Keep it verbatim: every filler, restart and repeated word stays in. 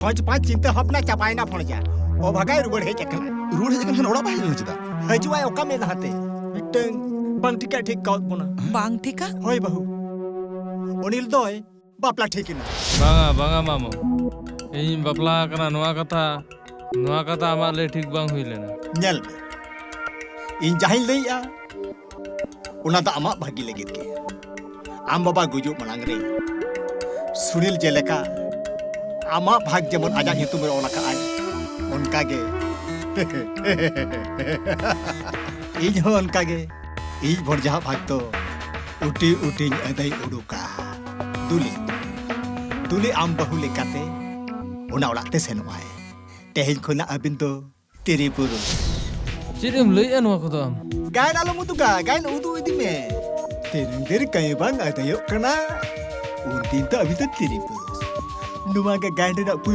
ᱯᱟᱸᱪ ᱯᱟᱸᱪ ᱪᱤᱱᱛᱟᱹ ᱵᱷᱟᱵᱽᱱᱟ ᱪᱟᱵᱟᱭᱮᱱᱟ ᱵᱷᱚᱲᱡᱟ᱾ ᱚ ᱵᱷᱟᱜᱟᱭ ᱨᱩᱣᱟᱹᱲ ᱦᱮᱡ ᱟᱠᱟᱱᱟ᱾ ᱨᱩᱣᱟᱹᱲ ᱦᱮᱡ ᱟᱠᱟᱱ ᱠᱷᱟᱱ ᱚᱲᱟᱜ ᱵᱟᱭ ᱦᱮᱡ ᱞᱮᱱᱟ ᱪᱮᱫᱟᱜ? ᱦᱤᱡᱩᱜ ᱟᱭ ᱚᱠᱟ ᱢᱮᱫ ᱞᱟᱦᱟᱛᱮ? ᱢᱤᱫᱴᱟᱝ ᱵᱟᱝ ᱴᱷᱤᱠᱟᱜ ᱴᱷᱤᱠ ᱠᱟᱣᱫ ᱵᱚᱱᱟ᱾ ᱵᱟᱝ ᱴᱷᱤᱠᱟ? ᱦᱳᱭ ᱵᱟᱹᱦᱩ, ᱚᱱᱤᱞ ᱫᱚᱭ ᱵᱟᱯᱞᱟ ᱴᱷᱤᱠ ᱮᱱᱟ᱾ ᱵᱟᱝᱟ, ᱵᱟᱝᱟ ᱢᱟᱢᱚ, ᱤᱧ ᱵᱟᱯᱞᱟ ᱟᱠᱟᱱᱟ ᱱᱚᱣᱟ ᱠᱟᱛᱷᱟ, ᱱᱚᱣᱟ ᱠᱟᱛᱷᱟ ᱟᱢᱟᱜ ᱞᱟᱹᱭ ᱴᱷᱤᱠ ᱵᱟᱝ ᱦᱩᱭ ᱞᱮᱱᱟ᱾ ᱧᱮᱞ ᱢᱮ, ᱤᱧ ᱡᱟᱦᱟᱸᱧ ᱞᱟᱹᱭᱮᱜᱼᱟ, ᱚᱱᱟ ᱫᱚ ᱟᱢᱟᱜ ᱵᱷᱟᱹᱜᱤ ᱞᱟᱹᱜᱤᱫ ᱜᱮ᱾ ᱟᱢ ᱵᱟᱵᱟ ᱜᱩᱡᱩᱜ ᱢᱟᱲᱟᱝ ᱨᱮ ᱥᱩᱱᱤᱞ ᱡᱮᱞᱮᱠᱟ ᱟᱢᱟᱜ ᱵᱷᱟᱜᱽ ᱡᱮᱢᱚᱱ ᱟᱡᱟᱜ ᱧᱩᱛᱩᱢ ᱨᱮ ᱚᱞ ᱟᱠᱟᱫ ᱟᱭ, ᱚᱱᱠᱟ ᱜᱮ ᱤᱧ ᱦᱚᱸ ᱚᱱᱠᱟ ᱜᱮ ᱤᱧ ᱵᱷᱚᱲᱡᱟᱦᱟᱜ ᱵᱷᱟᱜᱽ ᱫᱚ ᱩᱴᱤ ᱩᱴᱤᱧ ᱟᱹᱫᱟᱹᱭ ᱩᱰᱩᱠᱟ᱾ ᱫᱩᱞᱤ, ᱫᱩᱞᱤ ᱟᱢ ᱵᱟᱹᱦᱩ ᱞᱮᱠᱟᱛᱮ ᱚᱱᱟ ᱚᱲᱟᱜ ᱛᱮ ᱥᱮᱱᱚᱜ ᱟᱭ᱾ ᱛᱮᱦᱮᱧ ᱠᱷᱚᱱᱟᱜ ᱟᱹᱵᱤᱱ ᱫᱚ ᱛᱤᱨᱤ ᱯᱩᱨᱩᱥ᱾ ᱪᱮᱫ ᱮᱢ ᱞᱟᱹᱭᱮᱜᱼᱟ ᱱᱚᱣᱟ ᱠᱚᱫᱚ ᱟᱢ? ᱜᱟᱭᱟᱱ ᱟᱞᱚᱢ ᱩᱫᱩᱜᱟ, ᱜᱟᱭᱟᱱ ᱩᱫᱩᱜ ᱤᱫᱤ ᱢᱮ᱾ ᱛᱤᱱᱟᱹᱝ ᱫᱤᱱ ᱠᱟᱹᱢᱤ ᱵᱟᱝ ᱟᱹᱫᱟᱹᱭᱚᱜ ᱠᱟᱱᱟ, ᱩᱱᱫᱤᱱ ᱫᱚ ᱟᱹᱵᱤᱱ ᱫᱚ ᱛᱤᱨᱤ ᱯᱩᱨᱩᱥ᱾ ᱱᱚᱣᱟ ᱜᱮ ᱜᱟᱭᱟᱱ ᱨᱮᱱᱟᱜ ᱯᱩᱭᱞᱩ